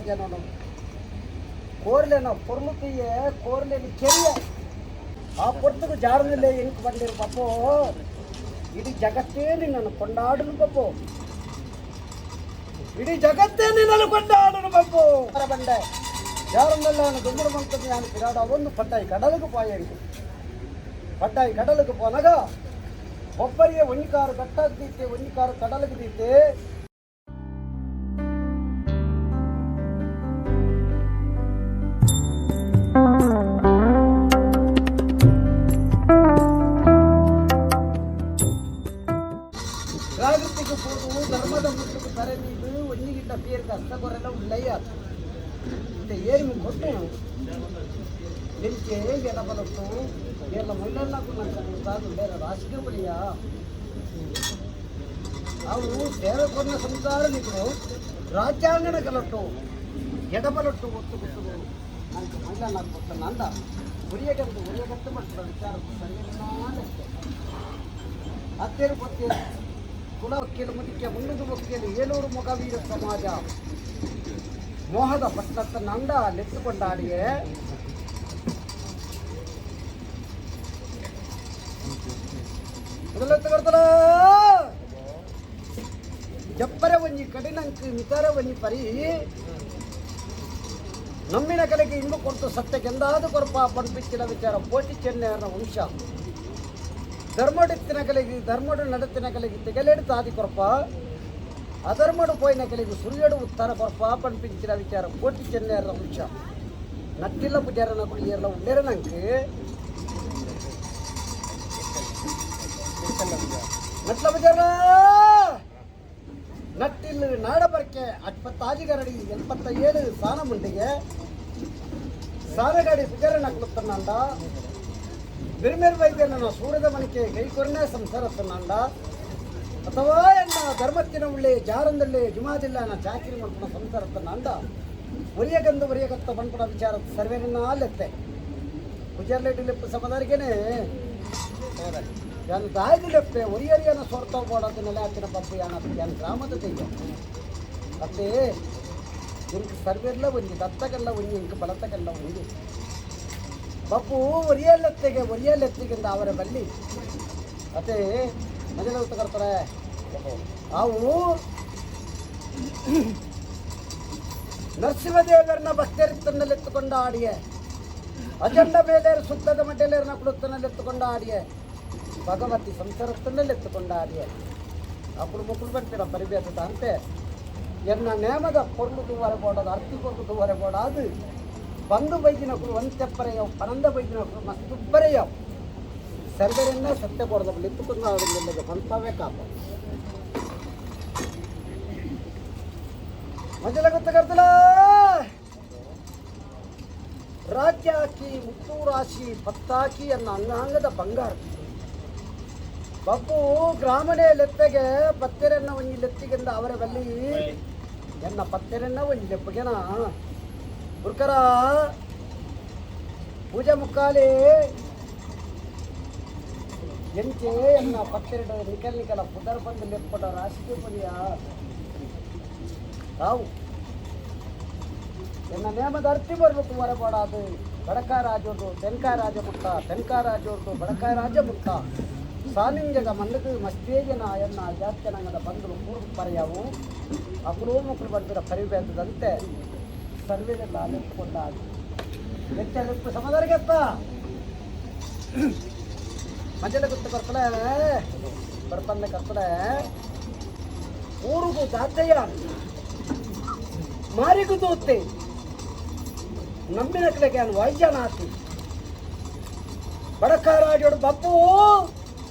ಜನನು ಕೋರ್ಲೆನ ಪೊರ್ಲು ತೀಯೆ ಕೋರ್ಲೆನ ಕೆರಿಯ ಆ ಪೊರ್ತುಗು ಜಾರದಿಲ್ಲ ಎಂಕ್ ಬಂದಿರು ಪಪ್ಪೋ. ಇಡೀ ಜಗತ್ತೇ ನಿನ್ನನ್ನು ಕೊಂಡಾಡನು ಪಪ್ಪೋ. ಇಡೀ ಜಗತ್ತೇ ನಿನ್ನನ್ನು ಕೊಂಡಾಡನು ಪಪ್ಪೋ. ಬಂಡೆ ಜಾರಂದಲ್ಲ ದುಂಬುಡು ಮಂತದ್ದು ನಾನು ಪಿರಾಡ ಒಂದು ಪಟ್ಟಾಯಿ ಕಡಲಿಗೆ ಪಾಯಂಕು. ಪಟ್ಟಾಯಿ ಕಡಲಿಗೆ ಪೋನಾಗ ಒಬ್ಬರಿಗೆ ಒಂಜಿ ಕಾರು ಕಟ್ಟಾಗ ದೀತೆ, ಒಂಜಿ ಕಾರು ಕಡಲಿಗೆ ದೀತೆ. ಜಾಗೃತಿಗೆ ಪೋದು ಧರ್ಮದ ಮುಟ್ಟುకు ತರೆ ನೀದು ಒಂಜಿಗಿಟ್ಟ ಪೇರ್ಗೆ ಅಸ್ತಗೊರೆಲ್ಲ ಉಳ್ಳಯ್ಯ ಇಂತ ಏರಿಮಿ ಕೊಟ್ಟು ನಿಲ್ಚೆ ಎಡಬಲತ್ತು ಏರ್ಲ ಮಹಿಳೆಲ್ಲಕ್ಕೂ ನನ್ನ ಸಂಸಾರ ಬೇರೆ ರಾಜಕೀಯ ಬಳಿಯ ಅವು ಸೇವೆ ಕೊನ್ನ ಸಂಸಾರ ನಿಗಳು ರಾಜ್ಯಾಂಗಣ ಕಲಟ್ಟು ಎಡಬಲಟ್ಟು ಒತ್ತು ಕೊಟ್ಟು ನಂಗೆ ಮಹಿಳಾ ಕೊಟ್ಟ ನಂದ ಉರಿಯಗಂದು ಉರಿಯಗಟ್ಟು ಮಾಡ್ತಾರೆ ವಿಚಾರ ಸರಿಯಾದ ಅತ್ತೇರು ಗೊತ್ತೇರು ಕುಲ ವಕೀಲ ಮುದಿಕೆ ಮುಂಡುದು ವಕೀಲ ಏಲೂರು ಮೊಗವೀರ ಸಮಾಜ ಮೋಹದ ಪಟ್ಟಣತ್ತ ನಂದ ಲೆತ್ತುಕೊಂಡಾಡಿಯೇ. ಮೊದಲೆತ್ತು ಜಪ್ಪರ ಒಂಜಿ ಕಡಿನಂಕ್ ಮಿತಾರ ಒಂಜಿ ಪರಿ ನಮ್ಮಿನ ಕಡೆಗೆ ಇಂಬು ಕೊಡ್ತು ಸತ್ಯಕ್ಕೆಂದಾದ ಕೊರಪ ಪಂಪಿಚ್ಚಿನ ವಿಚಾರ ಪೋಟಿ ಚೆನ್ನೆಯರ ವಂಶ ಧರ್ಮಡಿತ್ತಿನ ಕಲೆಗೆ ಧರ್ಮಡು ನಡತಿನ ಕಲೆಗೆ ತಿಗಲೆಡು ತಾದಿ ಕೊರಪ ಅಧರ್ಮಡು ಪೋಯಿನ ಕಲೆಗೆ ಸುರಿಯಡು ಉತ್ತರ ಕೊರಪ ಪಂಪಿಂಚಿನ ವಿಚಾರ ಕೋಟಿ ಚೆನ್ನೆಯರ ವಂಶ ನಟ್ಟಿಲ್ಲ ಪುಜಾರನ ಕುಡಿಯರ್ಲ ಉಂಡೆರನಂಕ್ ನಟ್ಲ ಪುಜಾರ ನಟ್ಟಿಲ್ಲು ನಾಡಬರ್ಕೆ ಅಟ್ಪತ್ತಾಜಿಗರಡಿ 87 ಸಾನ ಮುಂಡಿಗೆ ಸಾನಗಾಡಿ ಪುಜಾರನ ಕುಳುತ್ತನಂಡ ಬಿರ್ಮೇರ್ ವೈದ್ಯನ ಸೂರದ ಮಣಿಕೆ ಕೈಕೊರನೆ ಸಂಸಾರತ್ತನಂಡ ಅಥವಾ ಎನ್ನ ಧರ್ಮತ್ತಿನ ಉಳ್ಳೆ ಜಾರಂದಲ್ಲೇ ಜುಮಾದಿಲ್ಲ ನಾ ಚಾಕಿರಿ ಮಾಡ್ಕೊಣ ಸಂಸಾರತ್ತನಂಡ ಒರಿಯಗಂದು ಒರಿಯಗತ್ತ ಬಂದ್ಕೊಡ ವಿಚಾರ ಸರ್ವೇರನ್ನ ಲೆತ್ತೆ ಪುಜಾರ್ಲೇಟಿ ಲೆಪ್ಪು ಸಮದಾರಿಗೆನೆ ಯಾನ್ ದಾಯ್ದು ಲೆಪ್ಪೆ ಒರಿಯರಿಯನ ಸೋರ್ತ ಬೋಡದ ನೆಲೆ ಹಾಕಿನ ಪಪ್ಪು ಯಾನ ಯಾನ್ ಗ್ರಾಮದ ದೈವ ಅತ್ತೆ. ಇಂಕ್ ಸರ್ವೆರ್ಲ ಒಂಜಿ ದತ್ತಗಲ್ಲ ಒಂಜಿ ಇಂಕ್ ಬಲತಗಲ್ಲ ಒಂಜಿ ಬಪ್ಪು ಒರಿಯಲೆತ್ತೆಗೆ ಒರಿಯಲೆತ್ತಿಗಿಂದ ಅವರ ಬಲ್ಲಿ ಅತ್ತೆ ಮಜಲ ಕರ್ತಾರೆ ಅವು ನರಸಿಂಹದೇವರನ್ನ ಭಕ್ತರಿತ್ತನ್ನೆಲೆತ್ತುಕೊಂಡ ಆಡಿಯೆ ಅಜಂಡ ಬೇಲೇರು ಸುತ್ತದ ಮಡ್ಡಲೇರನ ಕುಡುತ್ತನಲ್ಲೆತ್ತುಕೊಂಡ ಆಡಿಯೆ ಭಗವತಿ ಸಂಸಾರತ್ತನ್ನೆಲೆತ್ತುಕೊಂಡ ಆಡಿಯೆ ಅప్పుడు ಮುಕ್ಕುಳು ಬರ್ತೀರ ಪರಿಬೇತದ ಅಂತೆ ಎನ್ನ ನೇಮದ ಪೊರ್ಲು ತುವರೆ ಬೋಡದು ಅರ್ತಿ ಪೊರ್ಲು ತುವರೆ ಬೋಡಾದು ಬಂದು ಬೈದಿನಕುಲು ಒಂತೆಪ್ಪರೆಯವು ಪನಂದ ಬೈದಿನಕುಲು ಮಸ್ತುಬ್ಬರೆಯವು ಸರ್ವರನ್ನ ಸತ್ಯ ಕೊಡದ ಲಿತ್ತುಕೊಂಡು ಪಂಪವೇ ಕಾಪ ಮಜಲ ಗೊತ್ತ ಕರ್ತಲ ರಾಜ್ಯ ಹಾಕಿ ಮುತ್ತು ರಾಶಿ ಪತ್ತಾಕಿ ಅನ್ನ ಅಂಗಾಂಗದ ಬಂಗಾರ ಬಬ್ಬು ಗ್ರಾಮನೇ ಲೆತ್ತೆಗೆ ಪತ್ತೆರನ್ನ ಒಂಜಿ ಲೆತ್ತಿಗೆಂದ ಅವರ ಬಲ್ಲಿ ಎನ್ನ ಪತ್ತೆರನ್ನ ಒಂಜಿ ಲೆಪ್ಪುಗೆನ ಬುರ್ಕರ ಪೂಜೆ ಮುಕ್ಕಾಲಿ ಎಂಚೆ ಎನ್ನ ಪತ್ತೆರಡು ನಿಕಲ್ ನಿಕಲ ಪುದರ್ ಬಂದು ಲೆಪ್ಪಡ ರಾಶಿಗೆ ಪುಲಿಯ ತಾವು ಎನ್ನ ನೇಮದ ಅರ್ತಿ ಬರ್ಬೇಕು ಹೊರಬಾಡದು ಬಡಕ ರಾಜೋದು ತೆನ್ಕ ರಾಜ ಮುಟ್ಟ ತೆನ್ಕ ರಾಜೋದು ಬಡಕ ರಾಜ ಮುಟ್ಟ ಸಾನಿಂಜದ ಮಣ್ಣದು ಮಸ್ತೇಜನ ಎನ್ನ ಜಾತ್ಯನಂಗದ ಬಂದರು ಕೂರ್ದು ಪರ್ಯಾವು ಅಪರೂ ಮಕ್ಕಳು ಬಂದಿರ ಪರಿಬೇತದಂತೆ ಸರ್ವೇದೆಲ್ಲ ಅಲೆತ್ತುಕೊಂಡ ಎಚ್ಚರಿಪ್ಪು ಸಮಾಧಾನಗೆತ್ತ ಮಜಲ ಗೊತ್ತು ಕರ್ತಲೆ ಬರ್ಪಂದೆ ಕರ್ತಲೆ ಊರುಗು ದಾತಯ್ಯ ಮಾರಿಗು ದೂತೆ ನಮ್ಮಿನ ಕಡೆಗೆ ವೈದ್ಯನಾಥಿ ಬಡಕರಾಜುಡು ಬಪ್ಪು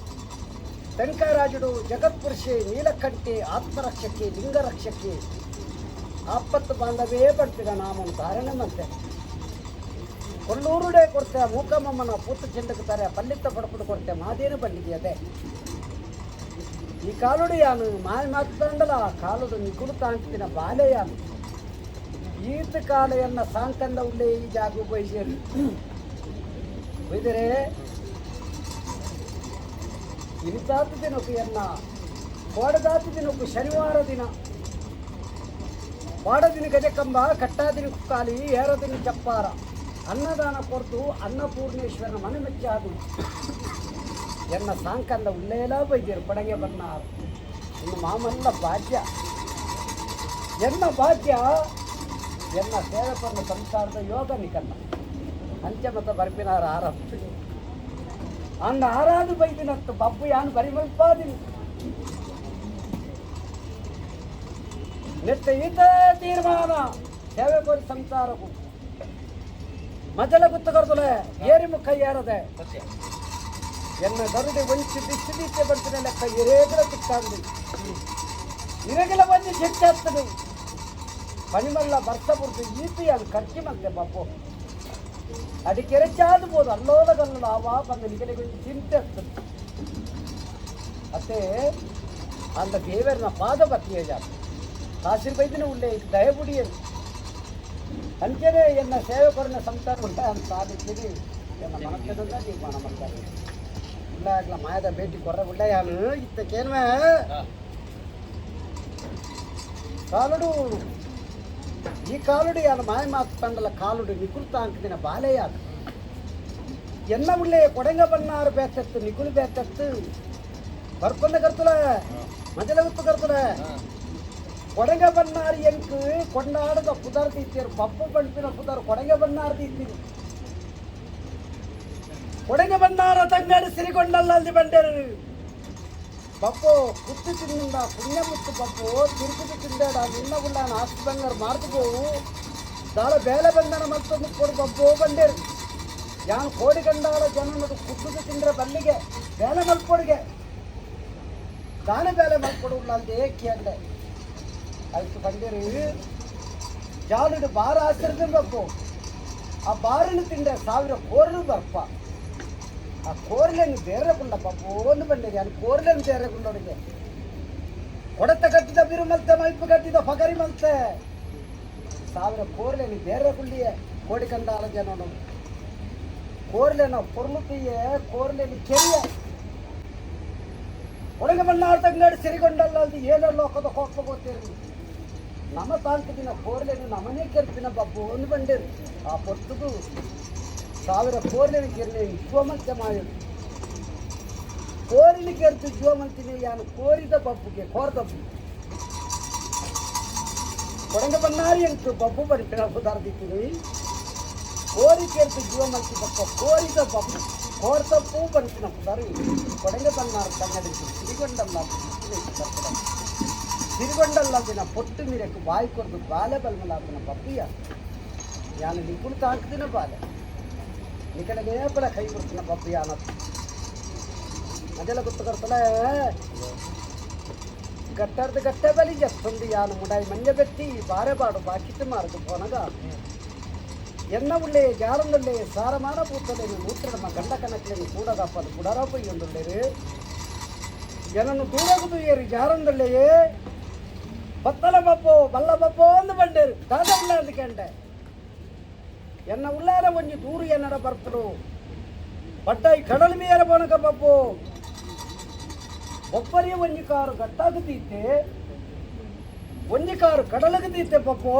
ತೆಂಕರಾಜುಡು ಜಗತ್ಪುರುಷೆ ನೀಲಕಂಠೆ ಆತ್ಮರಕ್ಷಕ್ಕೆ ಲಿಂಗರಕ್ಷಕ್ಕೆ ಆಪತ್ತು ಬಾಂಧವೇ ಪಡ್ತಿದ ನಾಮನು ಧಾರಣೆ ಮಂತೆ ಕೊಲ್ಲೂರುಡೆ ಕೊಡ್ತೆ ಮೂಕಮ್ಮನ ಪೂತು ಚೆಂಡಕ್ಕೆ ತಾರೆ ಪಲ್ಲಿತ್ತ ಪಡಪುಡು ಕೊಡ್ತೆ ಮಾದೇನು ಬಂದಿದೆಯದೆ ಈ ಕಾಲುಡು ಯಾನು ಮಾಯ ಮಾತಂಡಲ ಕಾಲುಡು ನಿಗುಲು ತಾಂಟಿನ ಬಾಲೆಯಾನು ಈತ ಕಾಲೆಯನ್ನ ಸಾಂಕಂದ ಉಳ್ಳೆ ಈ ಜಾಗು ಬೈಸೇರಿ ಬೈದರೆ ಇನಿತಾತ ದಿನಕ್ಕೂ ಎನ್ನ ಕೋಡದಾತ ದಿನಕ್ಕೂ ಶನಿವಾರ ದಿನ ಪಾಡದಿನ ಗಜಕಂಬ, ಕಟ್ಟಾದಿನ ಕುಕ್ಕಾಲಿ, ಏರದಿನ ಚಪ್ಪಾರ, ಅನ್ನದಾನ ಕೊರ್ತು ಅನ್ನಪೂರ್ಣೇಶ್ವರನ ಮನೆ ಮೆಚ್ಚಾದು ಎನ್ನ ಸಾಂಕಂದ ಉಳ್ಳೇಲ ಬೈದಿರು ಪಡಗೆ ಬನ್ನಾರು. ಇನ್ನು ಮಾಮಲ್ಲ ಭಾಗ್ಯ, ಎನ್ನ ಭಾಗ್ಯ, ಎನ್ನ ಸೇವಕನ ಸಂಸಾರದ ಯೋಗ ನಿಕಲ್ಲ ಅಂಚಮತ ಬರ್ಪಿನಾರ ಆರತ್ತು ಅಂದ ಆರಾದು ಬೈದಿನತ್ತು ಬಬ್ಬು ಯಾನು ಬರಿಮಲ್ಪಾದಿನಿ ನೆತ್ತ ಈತ ತೀರ್ಮಾನ ಸೇವೆ ಕೋರಿ ಸಂಸಾರಕ್ಕೂ ಮಜಲ ಗುತ್ತಗರ್ದುಲೆ ಏರಿ ಮುಖ ಏರದೆ ಸತ್ಯ. ಎನ್ನ ಗರುಡೆ ಒಂಚಿ ದಿಷ್ಟಿ ದೀಚೆ ಬರ್ತಿನ ಲೆಕ್ಕ ಎರೇಗಲ ತಿಕ್ಕಾಂದು ಇರಗಿಲ ಬಂದು ಚಿಟ್ಟಾಗ್ತದೆ. ಪನಿಮಲ್ಲ ಬರ್ತ ಬುರ್ದು ಈತಿ ಅದು ಖರ್ಚಿ ಮತ್ತೆ ಬಬ್ಬು ಅದಕ್ಕೆ ಎರಚಾದಬೋದು ಅಲ್ಲೋದಗಲ್ಲ ಆವಾ ಬಂದ ನಿಗಲಿಗೆ ಚಿಂತೆ ಆಗ್ತದೆ. ಅತ್ತೆ ಅಂದ ದೇವರನ ಪಾದ ಬತ್ತಿಯ ಜಾತ ಕಾಸಿನ ಬೈದಿನ ಉಳ್ಳೆ ದಯಬುಡಿಯರು ಅಂಚನೆ ಎನ್ನ ಸೇವಕರನ್ನ ಸಂಸಾರ ಉಂಟ ಅಂತ ಸಾಧಿಸಿರಿ. ಎನ್ನ ಮನಸ್ಸಿನಿಂದ ತೀರ್ಮಾನ ಮಾಡ್ತಾರೆ. ಉಳ್ಳಾಗ್ಲ ಮಾಯದ ಭೇಟಿ ಕೊರ್ರ ಉಳ್ಳಯಾನು ಇತ್ತಕ್ಕೇನ್ವೆ. ಕಾಲುಡು ಈ ಕಾಲುಡು ಯಾನು ಮಾಯ ಮಾತು ತಂಡಲ ಕಾಲುಡು ನಿಕುಲ್ತ ಅಂಕದಿನ ಬಾಲೆಯಾದ ಎನ್ನ ಉಳ್ಳೆ ಕೊಡಂಗ ಬನ್ನಾರು ಬೇತತ್ತು ನಿಕುಲು ಬೇತತ್ತು ಬರ್ಕೊಂಡ ಕರ್ತುಲ ಮಜಲ ಗುತ್ತು ಕರ್ತುಲ. ಕೊಡಂಗ ಬನ್ನಾರು ಎಂಕ್ ಕೊಂಡಾಡದ ಪುದರ್ ತೀರ್ತೀರು ಪಪ್ಪು ಬಂಪಿನ ಪುದರ್ ಕೊಡಂಗ ಬನ್ನಾರು ತೀರ್ತೀರಿ. ಕೊಡಂಗ ಬನ್ನಾರ ತಂಗಾಡಿ ಸಿರಿಗೊಂಡಲ್ಲ ಅಲ್ಲಿ ಬಂಡೇರು ಪಪ್ಪು ಕುತ್ತು ತಿನ್ನಿಂದ ಪುಣ್ಯಮುತ್ತು ಪಪ್ಪು ತಿರುಗುದು ತಿಂದೇಡ ನಿನ್ನ ಉಳ್ಳಾನ ಆಸ್ತಿ ಬಂಗಾರ ಮಾರ್ದು పోవు ದಾಳ ಬೇಲೆ ಬಂದನ ಮತ್ತೊಂದು ಕೊಡು ಪಪ್ಪು ಬಂಡೇರು. ಯಾನ್ ಕೋಡಿ ಗಂಡಾಲ ಜನನದು ಕುತ್ತುದು ತಿಂದ್ರೆ ಬಲ್ಲಿಗೆ ಬೇಲೆ ಮಲ್ಪೊಡಿಗೆ ದಾನೆ ಬೇಲೆ ಮಲ್ಪೊಡು ಉಳ್ಳಾಲ್ದೆ ಕೇಂಡೆ ಆಯ್ತು ಬಂಡೇರು. ಜಾಲುಡು ಬಾರ ಆಸಿರ್ದು ಬಪ್ಪು ಆ ಬಾರನ್ನು ತಿಂದ್ರೆ ಸಾವಿರ ಕೋರಲು ಬರ್ಪ ಆ ಕೋರ್ಲೆನ್ನು ಬೇರೆಗುಂಡ ಪಪ್ಪು ಒಂದು ಬಂಡೇರಿ ಅಲ್ಲಿ ಕೋರ್ಲೆನ್ನು ಬೇರೆಗುಂಡೋಡಿಗೆ ಕೊಡತ ಕಟ್ಟಿದ ಬಿರುಮಲ್ತೆ ಮೈಪು ಕಟ್ಟಿದ ಪಗರಿ ಮಲ್ತೆ ಸಾವಿರ ಕೋರ್ಲೆನು ಬೇರೆ ಗುಳ್ಳಿಯೇ ಕೋಡಿ ಕಂಡಾಲ ಜನನು ಕೋರ್ಲೆನ ಪೊರ್ಲುತಿಯೇ ಕೋರ್ಲೆನು ಕೆರಿಯ ಒಳಗೆ ಬಣ್ಣಾರ್ ತಂಗಾಡಿ ಸಿರಿಗೊಂಡಲ್ಲ ಅದು ಏನೋ ಲೋಕದ ಕೋಪ ಗೊತ್ತಿರಲಿ ನಮ್ಮ ತಾಂಕದಿನ ಕೋರ್ಲೆನು ನಮನೇ ಕೆರ್ಪಿನ ಬಬ್ಬು ಒಂದು ಬಂಡೇರು. ಆ ಪೊರ್ತುಗು ಸಾವಿರ ಕೋರ್ಲೆನು ಕೆರ್ನೆ ಜೀವಮಂತೆ ಮಾಯು ಕೋರಿನ ಕೆರ್ತು ಜೀವಮಂತಿನಿ ಯಾನು ಕೋರಿದ ಬಬ್ಬುಗೆ ಕೋರ್ದಬ್ಬು ಕೊಡಂಗ ಬನ್ನಾರಿ ಎಂಟು ಬಬ್ಬು ಬಡಿಪಿನ ಪದಾರ್ಥಿದ್ದೀನಿ ಕೋರಿ ಕೆರ್ತು ಜೀವಮಂತಿ ಬಪ್ಪ ಕೋರಿದ ಬಬ್ಬು ಕೋರ್ತಪ್ಪು ಬಡಿಪಿನ ಪುದಾರು ಕೊಡಂಗ ಬನ್ನಾರು ಕನ್ನಡಿಸಿ ಸಿರಿಗೊಂಡಲ್ಲ ಸಿರಿಗೊಂಡಲ್ಲ ದಿನ ಪೊಟ್ಟು ಮೀರಕ್ಕೆ ಬಾಯಿ ಕೊರ್ದು ಬಾಲೆ ಬಲ್ಮಲಾಪನ ಬಬ್ಬಿಯ ಯಾನು ನಿಪುಣ ತಾಂಕದಿನ ಬಾಲೆ ನಿಕಡೆಗೆ ಬಲ ಕೈ ಕೊಡ್ತಿನ ಬಬ್ಬಿಯ ಅನ್ನೋದು ಮಜಲ ಗೊತ್ತು ಕರ್ತಲೆ ಗಟ್ಟರ್ದು ಗಟ್ಟೆ ಬಲಿ ಜತ್ತೊಂದು ಯಾನು ಮುಡಾಯಿ ಮಂಜ ಬೆತ್ತಿ ಬಾರೆ ಬಾಡು ಬಾಕಿಟ್ಟು ಮಾರದು ಪೋನಗ ಎನ್ನ ಉಳ್ಳೆ ಜಾರಂದೊಳ್ಳೆ ಸಾರಮಾನ ಪೂತಲೇನು ನೂತ್ರಡಮ ಗಂಡ ಕನಕ್ಲೇನು ಕೂಡದಪ್ಪದು ಬುಡರ ಪೊಯ್ಯೊಂದುಳ್ಳೇರು ಜನನು ದೂರಗುದು ಏರು ಜಾರಂದೊಳ್ಳೆಯೇ ಬತ್ತಲ ಬಪ್ಪೋ ಬಲ್ಲ ಬಪ್ಪೋ ಅಂದು ಬಂಡೇರು ದಾದ ಉಳ್ಳ ಅಂದು ಕೆಂಡೆ ಎನ್ನ ಉಳ್ಳಾರ ಒಂಜಿ ದೂರು ಎನ್ನಡ ಬರ್ಪಡು ಬಟ್ಟಾಯಿ ಕಡಲ್ ಮೀಯರ ಪೋನಕ ಬಪ್ಪು ಒಬ್ಬರಿಯ ಒಂಜಿ ಕಾರು ಗಟ್ಟಾಗುತ್ತೀತೆ ಒಂಜಿ ಕಾರು ಕಡಲಗುತ್ತೀತೆ ಪಪ್ಪು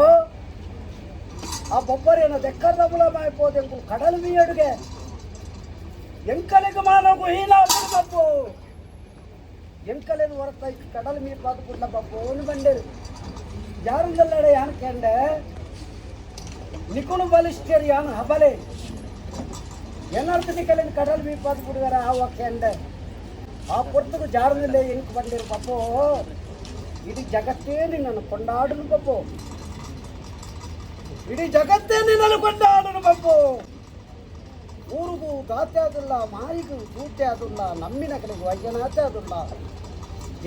ಆ ಬೊಬ್ಬರಿಯನ್ನ ದೆಕ್ಕರ್ದ ಬುಲ ಮಾಯ್ಪೋದೆಂಕು ಕಡಲ್ ಮೀಯಡುಗೆ ಎಂಕಲೆಗೆ ಮಾನಗು ಹೀನ ಪಪ್ಪು ಎಂಕಲೆನು ಹೊರತ ಕಡಲ್ ಮೀರ್ ಬಾದು ಕುಡ್ಲ ಪಪ್ಪು ಅನು ಬಂಡೇರು ಯಾರುಂದಲ್ಲಡೆ ಯಾನ್ ಕೆಂಡೆ ನಿಕುಲು ಬಲಿಷ್ಠರು ಯಾನು ಹಬಲೆ ಏನರ್ಥ ನಿಕಲೆನು ಕಡಲ್ ಮೀರ್ ಬಾದು ಬಿಡುವರ ಆ ಕೆಂಡೆ ಆ ಪೊರ್ತುಗು ಜಾರದಲ್ಲೇ ಎಂಕ್ ಬಂದಿರು ಪಪ್ಪು ಇಡೀ ಜಗತ್ತೇ ನಿನ್ನನ್ನು ಕೊಂಡಾಡನು ಪಪ್ಪು ಇಡೀ ಜಗತ್ತೇ ನಿನ್ನನ್ನು ಕೊಂಡಾಡನು ಪಪ್ಪು ಊರಿಗೂ ಗಾತೆ ಆದುಲ್ಲ ಮಾರಿಗೂ ತೂತೆ ಆದುಲ್ಲ ನಮ್ಮಿನ ಕಡೆಗೂ ವೈದ್ಯನಾತೆ ಆದುಲ್ಲ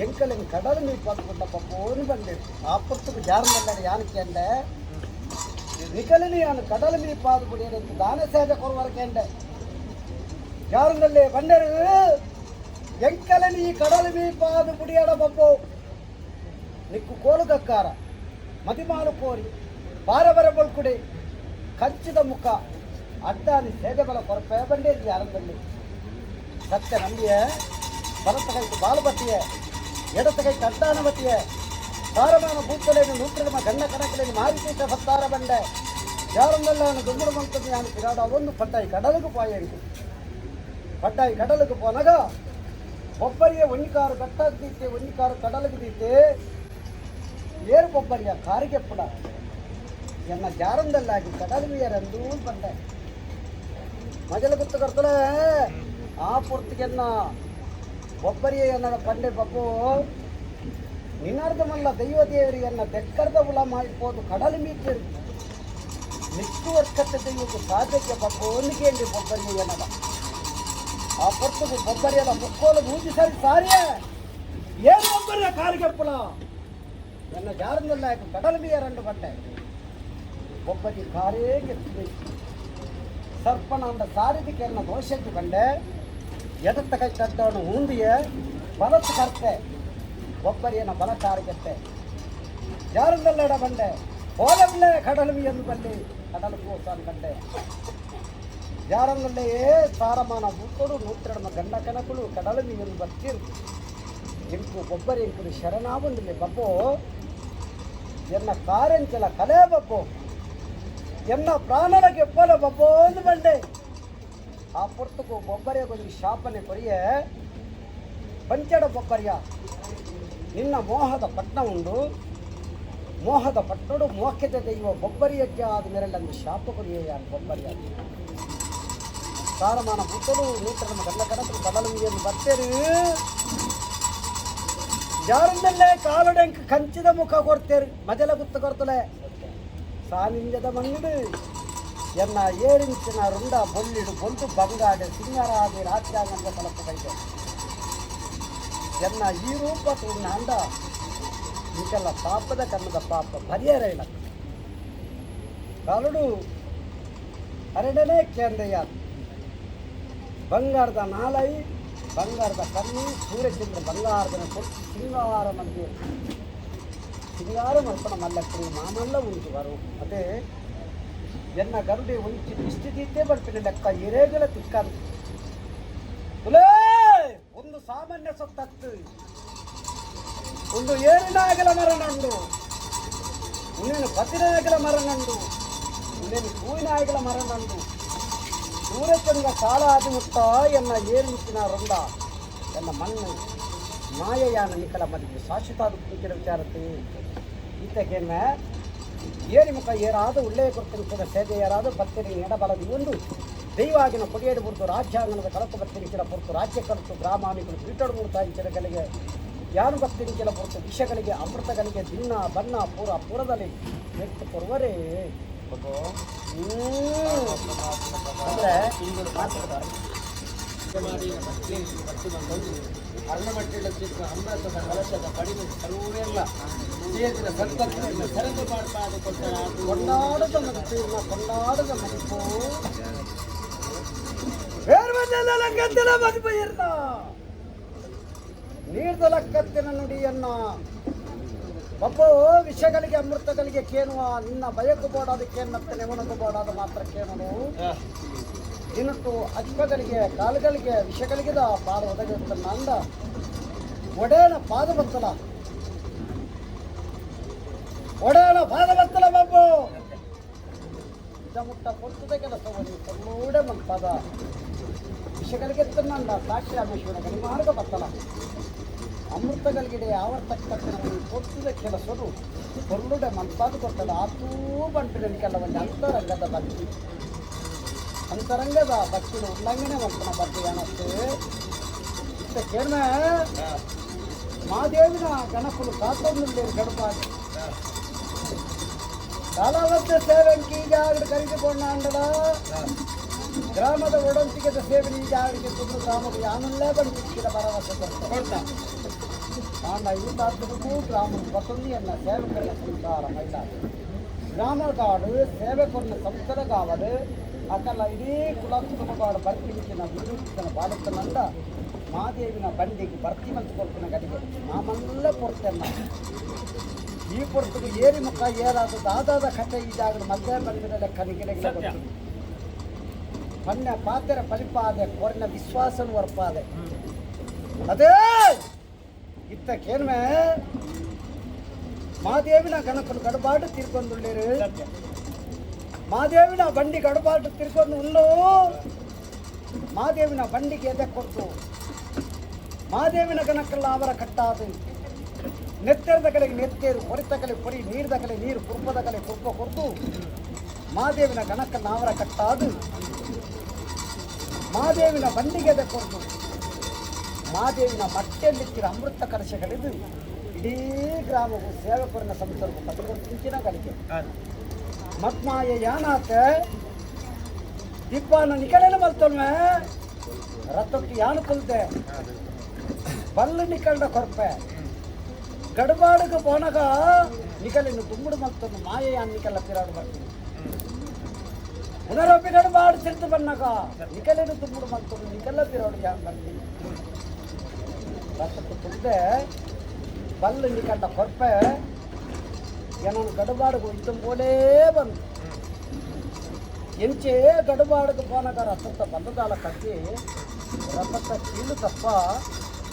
ಎಂಕಲಿನ ಕಡಲು ನೀರು ಪಾತ್ಕೊಂಡ ಪಪ್ಪು ಬಂದೆ. ಆ ಪೊರ್ತುಗು ಜಾರದಲ್ಲಡೆ ಯಾನಕ್ಕೆ ಅಂಡೆ ನಿಕಲಿನಿ ಯಾನು ಕಡಲು ನೀರು ಪಾದು ಬಿಡಿಯರೆ ದಾನ ಸೇದ ಕೊರವರಕ್ಕೆ ಅಂಡೆ ಜಾರದಲ್ಲೇ ಬಂದರು ಎಂಕలని ಈ ಕಡಲು ಮೀಪಾದು ಬುಡಿಯಡ ಬಪ್ಪು ನಿಕ್ಕು ಕೋಲುಗಕ್ಕಾರ ಮದಿಮಾಲು ಕೋರಿ ಬಾರಬರ ಬೊಳ್ಕುಡೆ ಕಂಚಿದ ಮುಖ ಅಡ್ಡಾನಿ ಸೇಜಬಲ ಕೊರಪೆ ಬಂಡೇರಿ ಯಾರಂದಲ್ಲಿ ಸತ್ಯ ನಂಬಿಯ ಬಲತ್ತ ಕೈக்கு ಬಾಲಬತ್ತಿಯ ಎಡತ್ತ ಕೈக்கு ಅಡ್ಡಾನವತಿಯ ಸಾರಮಾನ ಭೂತಲೇನು ನೂತ್ರಮ ಗಣ್ಣ ಕಣಕಲೇನು ಮಾರಿಪೀಠ ಭತ್ತಾರ ಬಂಡೆ ಯಾರನ್ನೆಲ್ಲ ದುಮ್ಮಡು ಮಂತದ್ದು ನಾನು ಪಿರಾಡ ಒಂದು ಪಟ್ಟಾಯಿ ಕಡಲಿಗೆ ಪಾಯಂಕು ಪಟ್ಟಾಯಿ ಕಡಲಿಗೆ ಪೋನಗ ಬೊಬ್ಬರಿಯ ಒಂಜಿಕಾರು ಗಟ್ಟಾಗಿ ದೀತೆ, ಒಂಜಿಕಾರು ಕಡಲಿಗೆ ದೀತೆ. ಏರು ಬೊಬ್ಬರಿಯ ಕಾರಿಗೆ ಪುಡ ಎನ್ನ ಜಾರಂದಲ್ಲಾಗಿ ಕಡಲು ಬಂಡೆ ಮಜಲ ಗುತ್ತು ಕರ್ತಲೆ. ಆ ಪೂರ್ತಿಗೆನ್ನ ಬೊಬ್ಬರಿಯ ಎನ್ನಡ ಪಂಡೆ, ಬಬ್ಬು ನಿನ್ನರ್ಧ ದೈವ ದೇವರಿಯನ್ನ ದೆಕ್ಕರ್ದ ಉಲ ಮಾಡಿಪೋದು ಕಡಲು ಮೀತಿರು ನಿಕ್ಕು ವರ್ಕತ್ತೆ ದೈವಕ್ಕೆ ಸಾಧ್ಯಕ್ಕೆ ಬಬ್ಬು ಒಂದಿಗೆ ಬೊಬ್ಬರಿಯ ಎನ್ನಡ. ಆ ಪೊರ್ತುಗು ಬೊಬ್ಬರಿಯದ ಮುಕ್ಕೋಲು ಮೂಜಿ ಸರಿ ಸಾರಿಯೇ. ಏನು ಬೊಬ್ಬರಿಯ ಕಾರಿಗೆ ಪುಲ ಎನ್ನ ಜಾರಂದಲ್ಲ ಕಡಲು ಮೀಯ ರಂಡು ಬಂಡೆ. ಬೊಬ್ಬರಿ ಕಾರೇ ಕೆತ್ತಿ ಸರ್ಪಣಂದ ಸಾರಿದಿಕ್ಕೆ ಎನ್ನ ದೋಷಕ್ಕೆ ಬಂಡೆ. ಎದತ್ತ ಕೈ ತಟ್ಟವನು ಹೂಂದಿಯ ಬಲತ್ತು ಕರ್ತೆ ಬೊಬ್ಬರಿಯನ ಬಲ ಕಾರಿಗೆತ್ತೆ. ಜಾರಂದಲ್ಲಡ ಬಂಡೆ, ಹೋಲಬಿಲ್ಲೆ ಕಡಲು ಎಂದು ಬಲ್ಲಿ ಕಡಲು ಕೋಸಾನ್ ಬಂಡೆ. ಜಾರಂದಲ್ಲೆಯೇ ಸಾರಮಾನ ಬೂತೋಡು ನೂತ್ರೆಡಮ ಗಂಡ ಕನಕುಲು ಕಡಲು ಎಂದು ಬರ್ತೀರು. ಇಂಕು ಬೊಬ್ಬರಿ ಇಂಕುಲು ಶರಣಾವಂದಿಲ್ಲ ಬಬ್ಬೋ, ಎನ್ನ ಕಾರೆಂಚಲ ಕಲೆ ಬಬ್ಬೋ, ಎನ್ನ ಪ್ರಾಣಲಗೆ ಎಪ್ಪಲ ಬಬ್ಬೋ ಅಂದು ಬಂಡೆ. ಆ ಪೊರ್ತುಕು ಬೊಬ್ಬರಿಯ ಕೊಂಚ ಶಾಪನೆ ಕೊರಿಯೆ. ಪಂಚಡ ಬೊಬ್ಬರಿಯ, ನಿನ್ನ ಮೋಹದ ಪಟ್ನ ಉಂಡು, ಮೋಹದ ಪಟ್ಟಣಡು ಮೋಕ್ಯದ ದೈವ ಬೊಬ್ಬರಿಯಜ್ಜ ಆದ ಮೇರೆಲ್ಲಂದು ಶಾಪ ಕೊರಿಯೆ ಬೊಬ್ಬರಿಯ. ಸಾರಮಾನ ಬುದ್ಧರು ನೂತನ ಗಂಡ ಕನಕರು ಕಡಲು ಮೀಯನ್ನು ಬರ್ತೇರು. ಜಾರಂದಲ್ಲೇ ಕಾಲುಡೆಂಕ್ ಕಂಚಿದ ಮುಖ ಕೊಡ್ತೇರು. ಮಜಲ ಗುತ್ತ ಕೊರ್ತಲೆ ಸಾನಿಂಜದ ಮಣ್ಣಿಡು ಎನ್ನ ಏರಿಂಚಿನ ರುಂಡ ಬೊಳ್ಳಿಡು ಬೊಲ್ದು ಬಂಗಾಡೆ ಸಿಂಗರಾದಿ ರಾಜ್ಯಾಂಗದ ತಲಪು ಕೈದೆ. ಎನ್ನ ಈ ರೂಪ ತೂಂಡ ಇಂಕೆಲ್ಲ ಪಾಪದ ಕನ್ನದ ಪಾಪ ಪರಿಹಾರ ಇಲ್ಲ. ಕಾಲುಡು ಅರಡನೇ ಕೇಂದ್ರಯ್ಯ ಬಂಗಾರದ ನಾಲೈ, ಬಂಗಾರದ ಕಣ್ಣು, ಸೂರ್ಯಚಂದ್ರ ಬಂಗಾರದ ಕೊಟ್ಟು ಸಿಂಗಾರ ಮಂದಿರ ಸಿಂಗಾರ ಮಲ್ಪನ ಮಲ್ಲಕ್ಕರು ಮಾಮಲ್ಲ ಉಂಟು ಬರು. ಅದೇ ಎನ್ನ ಗರುಡೆ ಒಂಚಿ ದಿಷ್ಟಿ ಬರ್ಪಿನ ಲೆಕ್ಕ ಎರೇಗಲ ತಿಕ್ಕಂತ. ಒಂದು ಸಾಮಾನ್ಯ ಸೊತ್ತತ್ತು, ಒಂದು ಏರಿನಾಗಲ ಮರನಂಡು, ಉನ್ನೇನು ಪತಿನಾಗಲ ಮರನಂಡು, ಉನ್ನೇನು ಕೂಯಿನಾಗಲ ಮರನಂಡು. ಸೂರ್ಯಚಂದ್ರ ಕಾಲಾದಿ ಮುತ್ತ ಎನ್ನ ಏರುಮಿತ್ತಿನ ರೊಂಡ ಎನ್ನ ಮಣ್ಣು ಮಾಯಯಾನ ನಿಕಲ ಮದಿಗೆ ಶಾಶ್ವತ ಕುಂಕಿನ ವಿಚಾರತೆ. ಈತಗೇನ ಏರಿ ಮುಖ ಏರಾದ ಉಳ್ಳೇ ಕೊಡ್ತಿನ ಸೇವೆ ಏರಾದ ಬತ್ತಿನ ಎಡಬಲದಿ ಒಂದು ದೈವಾಗಿನ ಕೊಡಿಯೇಡು ಪುರ್ತು ರಾಜ್ಯಾಂಗಣದ ಕಳಕು ಬತ್ತಿನಿಕ್ಕಿನ ಪುರ್ತು ರಾಜ್ಯ ಕಲತು ಗ್ರಾಮಾನಿಗಳು ಪೀಟಡು ಮೂರ್ತಾಂಚಿನಗಳಿಗೆ ಯಾನು ಬತ್ತಿನಿಕ್ಕಿನ ಪುರ್ತು ವಿಷಗಳಿಗೆ ಅಮೃತಗಳಿಗೆ ದಿನ್ನ ಬನ್ನ ಪೂರ ಪೂರದಲ್ಲಿ ಎತ್ತು ಕೊರುವರೇ. ಅಂದ್ರೆ ಅಮೃತದ ಕಲಶದ ಕಡಿಮೆ ಸರ್ವೆಲ್ಲ ಸೇರಿದ ಸಂತತ್ತೆಲ್ಲ ಸೆರೆದು ಮಾಡ್ಪಾದ ಕೊಟ್ಟ. ಕೊಂಡಾಡದ ಮದಿಪು, ಕೊಂಡಾಡದ ಮದಿಪು, ಬೇರ್ವನ್ನೆಲ್ಲ ಲಕ್ಕತ್ತಿನ ಮದಿಪು ಇರ್ನ ನೀರ್ದ ಲಕ್ಕತ್ತಿನ ನುಡಿಯನ್ನ ಬಬ್ಬು. ವಿಷಗಳಿಗೆ ಅಮೃತಗಳಿಗೆ ಕೇನುವ ನಿನ್ನ ಬಯಕು ಬೋಡಾದ ಮತ್ತೆ ನೆವನಕು ಬೋಡಾದ ಮಾತ್ರ ಕೇನನು. ದಿನಟ್ಟು ಅಶ್ವಗಳಿಗೆ ಕಾಲುಗಳಿಗೆ ವಿಷಗಳಿಗೆದ ಪಾದ ಒದಗಿರುತ್ತನ್ನ ಅಂದ. ಒಡೇನ ಪಾದ ಬತ್ತಲ, ಒಡೇನ ಪಾದ ಬತ್ತಲ ಬಬ್ಬು. ಮುಟ್ಟ ಕೊಡ್ತದ ಕೆಲಸವನ್ನು ಕೊಲ್ಲೂಡೆ ಮಲ್ಪದ ವಿಷಗಳಿಗೆ ತನ್ನಂದ ಸಾಕ್ಷಿ ರಾಮೇಶ್ವರ ಗಣಿಮಾರ್ಗ ಬತ್ತಲ. ಅಮೃತಗಳಿಗೆ ಆವರ್ತಕ್ಕಂಥ ಕೊಡ್ತದ ಕೆಲಸನು ಕೊಲ್ಲುಡೆ ಮಲ್ಪಾದ ಕೊಟ್ಟದ. ಆತೂ ಬಂಟಿನ ಒಂದು ಅಂತರಂಗದ ಭಕ್ತಿ, ಅಂತರಂಗದ ಭಕ್ತಿನ ಉಲ್ಲಂಘನೆ ಮಲ್ಪನ ಬಗ್ಗೆ ಏನತ್ತೆ ಇತ್ತ ಕೇಳ್ಮೆ. ಮಾದೇವಿನ ಗಣಪುಲು ಕಾತೊಂದು ಗಡಪಾಗಿ ಕಾಲಾವಸ್ಥೆ ಸೇವೆಂಕಿ ಈಗ ಕರೆದುಕೊಂಡ ಅಂಡದ ಗ್ರಾಮದ ಒಡಂತಿಗೆದ ಸೇವೆ ಈಗ ಆಗಡಿಗೆ ತುಂಬ ಗ್ರಾಮದ ಯಾನಲ್ಲೇ ಬಂದಿಕ್ಕಿದ ಭರವಸೆ ಕೊಡ್ತ. ಆಂಡ ಈ ತಾತುಗೂ ಗ್ರಾಮ ಬಸಂದಿಯನ್ನ ಸೇವಕರ ಸಂಸಾರ ಮೈಲ ಗ್ರಾಮಗಾಡು ಸೇವಕರನ್ನ ಸಂಸ್ಥೆಗಾವಡು ಅಕಲ್ಲ ಇಡೀ ಕುಲ ಕುಟುಂಬಗಾಡು ಬರ್ತಿಂಚಿನ ವಿದ್ಯುತ್ತಿನ ಬಾಲಕನಂದ ಮಾದೇವಿನ ಬಂಡಿಗೆ ಬರ್ತಿ ಮಂತ್ ಕೊಡ್ಪಿನ ಗಡಿಗೆ ಮಾಮಲ್ಲ ಕೊಡ್ತೇನೆ. ಈ ಪೊರ್ತುಗು ಏರಿ ಮುಖ ಏರಾದ ದಾದಾದ ಕಥೆ ಈ ಜಾಗದ ಮಧ್ಯೆ ಬಂದಿರ ಲೆಕ್ಕ ನಿಗಿಲೆಗಿಲೆ ಗೊತ್ತು. ಪನ್ನೆ ಪಾತೆರ ಪಲಿಪಾದೆ ಕೊರ್ನ ವಿಶ್ವಾಸನು ವರ್ಪಾದೆ. ಅದೇ ಇತ್ತಕ್ಕೇನ್ಮೆ ಮಾದೇವಿನ ಗಣಕನು ಗಡಬಾಡು ತೀರ್ಕೊಂದುಳ್ಳೇರು. ಮಾದೇವಿನ ಬಂಡಿ ಗಡಬಾಡು ತಿರ್ಕೊಂಡು ಉಂಡು. ಮಾದೇವಿನ ಬಂಡಿಗೆ ಎದೆ ಕೊಟ್ಟು ಮಾದೇವಿನ ಗಣಕಲ್ಲ ಅವರ ಕಟ್ಟಾದು ನೆತ್ತೆರದ ಕಡೆಗೆ ನೆತ್ತೇರು, ಪೊರಿತ ಕಲೆ ಪೊರಿ, ನೀರ್ದ ಕಲೆ ನೀರು, ಕುರ್ಪದ ಕಲೆ ಕುರ್ಪ ಕೊರ್ದು ಮಾದೇವಿನ ಗಣಕನ್ನ ಅವರ ಕಟ್ಟಾದು ಮಾದೇವಿನ ಬಂಡಿಗೆ ಎದೆ ಕೊರ್ದು ಮಾದೇವಿನ ಮಟ್ಟೆಯಲ್ಲಿತ್ತಿರ ಅಮೃತ ಕಲಶಗಳಿದು ಇಡೀ ಗ್ರಾಮವು ಸೇವಕರನ್ನ ಸಂಸರ್ಗ ಪತ್ರಿಕೆ ಸಿಂಚಿನ ಕಲಿಕೆ. ಮತ್ಮಾಯ ಯಾನಾತ ದಿಬ್ಬಾನ ನಿಕಲೆನ ಮಲ್ತೊಲ್ಮೆ ರಥಕ್ಕೆ ಯಾನು ಕುಲ್ದೆ ಬಲ್ಲು ನಿಕಲ್ಡ ಕೊರ್ಪೆ ಗಡಬಾಡುಗ ಪೋನಗ ನಿಕಲಿನ ದುಮ್ಮುಡು ಮಲ್ತೊಂದು ಮಾಯ ಯಾನ್ ನಿಕಲ್ಲ ಪಿರಾಡು ಬರ್ತೀನಿ. ಪುನರೊಪ್ಪಿ ಗಡಬಾಡು ತಿರ್ತು ಬನ್ನಗ ನಿಕಲಿನ ದುಮ್ಮುಡು ಮಲ್ತೊಂದು ನಿಕಲ್ಲ ಪಿರಾಡು ಯಾನ್ ಬರ್ತೀನಿ. ರಥಕ್ಕೆ ಕುಲ್ದೆ ಬಲ್ಲು ನಿಕಂಡ ಕೊರ್ಪೆ ಏನನ್ನು ಗಡಬಾಡುಗು ಇದ್ದಂ ಪೋಲೇ ಬಂದು ಎಂಚೆ ಗಡಬಾಡುಗ ಪೋನಗ ರಥತ್ತ ಬಲ್ಲದಾಳ ಕಟ್ಟಿ ರಥತ್ತ ಕೀಳು ತಪ್ಪ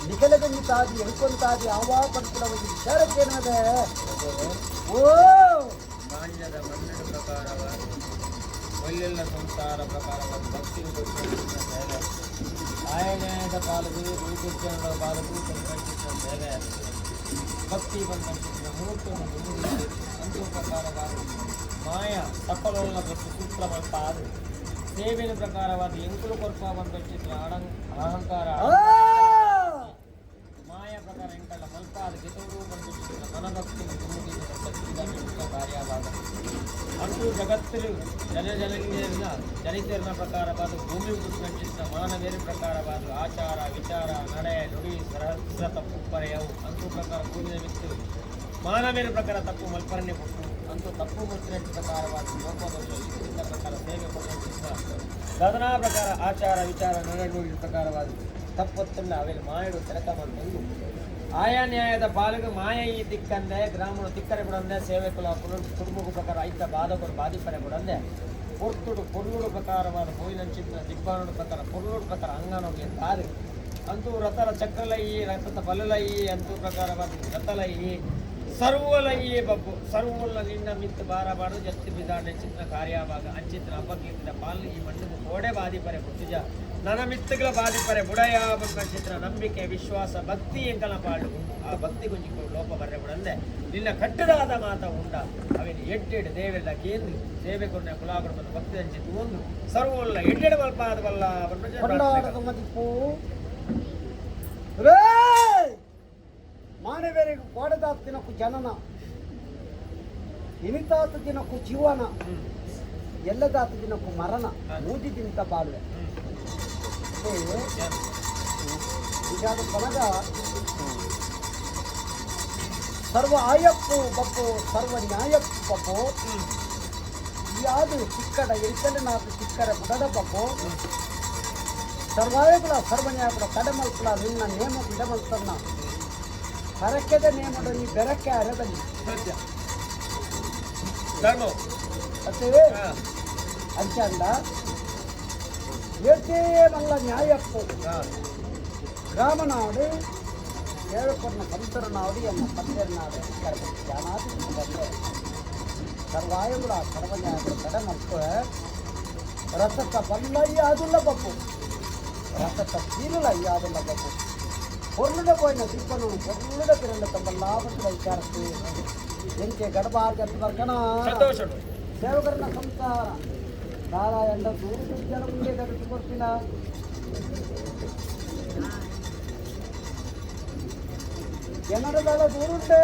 ನಿಕಲಗಂಜಿ ತಾದಿ ಎಳ್ಕೊಂತಾದಿ ಆವಾ ಪಡ್ತಿರ ಒಂದು ವಿಚಾರಕ್ಕೇನದೆ ಓ. ಮಾನ್ಯದ ಮನ್ನಡ ಪ್ರಕಾರವಾದ ಒಳ್ಳೆಲ್ಲ ಸಂಸಾರ ಪ್ರಕಾರವಾದ ಭಕ್ತಿ ಸೇವೆ, ಆಯನ್ಯಾಯದ ಪಾಲಕು ರೂಪಜ್ಞಾನದ ಪಾಲಕು ಸಂಕಲ್ಪಿಸಿದ ಸೇವೆ, ಭಕ್ತಿ ಬಂದಂತಿದ್ದ ಮೂರ್ತನ್ನು ದುಂಬುದು ಅಂತೂ ಪ್ರಕಾರವಾದ ಮಾಯ ಸಫಲೋಲ್ಲ ಸೂತ್ರ ಮಲ್ಪಾದು ಸೇವೆಯ ಪ್ರಕಾರವಾದ ಎಂಕುಲು ಕೊರ್ಪ ಬಂದಂಚಿತ್ರ ಅಹಂಕಾರ ಆ! ಮಾಯ ಪ್ರಕಾರ ಎಂಕಲ್ಲ ಮಲ್ಪಾದ ಗೆತೋಡು ಬಂದಂಚಿತ್ರ ಮನಭಕ್ತಿ ದುಂಬುದಿನ ಸತ್ಯದ ಕಾರ್ಯವಾದ ಅಂತೂ ಜಗತ್ತಿರು ಜನ ಜನಂಗೇರಿನ ಜನಿತೇರಿನ ಪ್ರಕಾರವಾದ ಭೂಮಿ ಹುಟ್ಟಿದ ಮಾನವೇರಿ ಪ್ರಕಾರವಾದ ಆಚಾರ ವಿಚಾರ ನಡೆ ನುಡಿ ಸಹಸ್ರ ತಪ್ಪು ಪರೆಯವು ಅಂತೂ ಪ್ರಕಾರ ಭೂಮಿಯ ಮಿತ್ತು ಮಾನವೇರ ಪ್ರಕಾರ ತಪ್ಪು ಮಲ್ಪರಣೆ ಕೊಟ್ಟು ಅಂತೂ ತಪ್ಪು ಮುಚ್ಚಿನ ಪ್ರಕಾರವಾದ ಲೋಪದೋಷ ಇದರಿಂದ ಪ್ರಕಾರ ಸೇವೆ ಕೊಟ್ಟಿದ್ದ ಸಾಧನಾ ಪ್ರಕಾರ ಆಚಾರ ವಿಚಾರ ನಡೆ ನುಡಿ ಪ್ರಕಾರವಾದ ತಪ್ಪೊತ್ತಲ್ಲ ಅವೆಲ್ಲ ಮಾಯಡು ತಿರಕ ಬಂದು ಆಯಾ ನ್ಯಾಯದ ಪಾಲಿಗೆ ಮಾಯ ಈ ತಿಕ್ಕಂದೆ ಗ್ರಾಮಣ ತಿಕ್ಕರೆ ಬಿಡಂದೆ ಸೇವೆ ಕುಲ ಕುಟುಂಬ ಪ್ರಕಾರ ಐತ ಬಾಧಕರು ಬಾಧಿಪರೆ ಬಿಡಂದೆ ಪೊರ್ತುಡು ಪೊರ್ಲುಡು ಪ್ರಕಾರವಾದ ಬೋಯಿನಂಚಿನ ದಿಬ್ಬಾನುಡು ಪ್ರಕಾರ ಪೊರ್ಲುಡು ಪ್ರಕಾರ ಅಂಗನೋಗಿ ದಾರಿ ಅಂತೂ ರಥರ ಚಕ್ರಲಯಿ ರಥದ ಬಲಲಯಿ ಅಂತೂ ಪ್ರಕಾರವಾದ ರಥಲಯಿ ಸರ್ವಲಯಿ ಬಬ್ಬು ಸರ್ವಲ್ಲ ನಿನ್ನ ಮಿತ್ತು ಬಾರಬಾರದು ಜತ್ತಿ ಬಿದಾಂಡೆ ಚಿತ್ರ ಕಾರ್ಯಭಾಗ ಅಂಚಿತ್ರ ಅಪಕೀರ್ತಿದ ಪಾಲು ಈ ಮಣ್ಣಿಗೆ ಕೋಡೆ ಬಾಧಿಪರೆ ಬುಟ್ಟಿಜ ನನ್ನ ಮಿತ್ತುಗಳ ಬಾಧಿಪರೆ ಬುಡಯ ಚಿತ್ರ ನಂಬಿಕೆ ವಿಶ್ವಾಸ ಭಕ್ತಿ ಎಂಕಲ ಪಾಳು ಆ ಭಕ್ತಿ ಗೊಂಜಿ ಲೋಪ ಬರ್ರೆ ಬಿಡಂದೆ ನಿನ್ನ ಕಟ್ಟದಾದ ಮಾತ ಉಂಡ ಅವಿನ ಎಡ್ಡೆಡ್ ದೇವೆಲ್ಲ ಕೇಂದ್ರ ಸೇವೆ ಕೊರ್ನ ಕುಲಾಗುಡು ಬಂದು ಭಕ್ತಿ ಅಂಚಿತ್ತು ಒಂದು ಸರ್ವಲ್ಲ ಎಡ್ಡೆಡ್ ಮಲ್ಪಾದ ಬಲ್ಲ. ಕೊಂಡಾಡದ ಮದಿಪು ರೇ ಮಾನವೇರಿಗೆ ಕೋಡದಾತ ದಿನಕ್ಕೂ ಜನನ, ಇನಿತಾತ ದಿನಕ್ಕೂ ಜೀವನ, ಎಲ್ಲದಾತ ದಿನಕ್ಕೂ ಮರಣ, ಮೂಜಿ ದಿನತ ಬಾಳ್ವೆ. ನಿಜಾದ ಕೊನಗ ಸರ್ವ ಆಯಪ್ಪು ಬಪ್ಪು ಸರ್ವ ನ್ಯಾಯಪ್ಪು ಬಪ್ಪು ಯಾದು ಚಿಕ್ಕಡ ಎಂಕಲಿನಾಥ ಚಿಕ್ಕರ ಬುಡದ ಬಪ್ಪು ಸರ್ವಾಯಗುಲ ಸರ್ವನ್ಯಾಯಗುಲ ತಡೆಮಲ್ಪುಲ ನಿನ್ನ ನೇಮ ಬಿಡಮಲ್ತನ್ನ ಹರಕೆದ ನೇಮಡು ನೀ ಬೆರಕೆ ಅರೆಬಲಿ. ಸತ್ಯ ಧರ್ಮ. ಅತ್ತೆ ಅಂಚಂಡ ಏತೇ ಮಲ್ಲ ನ್ಯಾಯಪ್ಪು ಗ್ರಾಮನಾಡು ಸೇವಕರನ್ನ ಸಂತರನಾಡು ಎನ್ನ ಪತ್ತೆರ್ನಾಡು ಜ್ಞಾನಾದಿ ಬಂದೆ ಸರ್ವಾಯಗುಲ ಸರ್ವನ್ಯಾಯಗುಲ ತಡೆಮಲ್ಪ ರಥಕ್ಕ ಬಲ್ಲಯ್ಯ ಅದುಲ್ಲ ಬಪ್ಪು ರಥಕ್ಕ ಕೀಲುಲ ಅಯ್ಯಾದುಲ್ಲ ಬಪ್ಪು పొర్లుడ పోయిన దిప్పను పొర్లుడ పిరల తంబల్లాపట్టుల ವಿಚಾರಕ್ಕೆ ಎಂಕೆ ಗಡಬಾರ್ ಜತ್ಬರ್ಕಣ. ಸಂತೋಷ. ಸೇವಕರನ್ನ ಸಂಸಾರ ನಾರಾಯಣ ದೂರು ಜನ ಮುಂದೆ ಗಡಿಸಿ ಕೊಡ್ತೀನ ಜನರದಲ್ಲ ದೂರುಂಟೆ.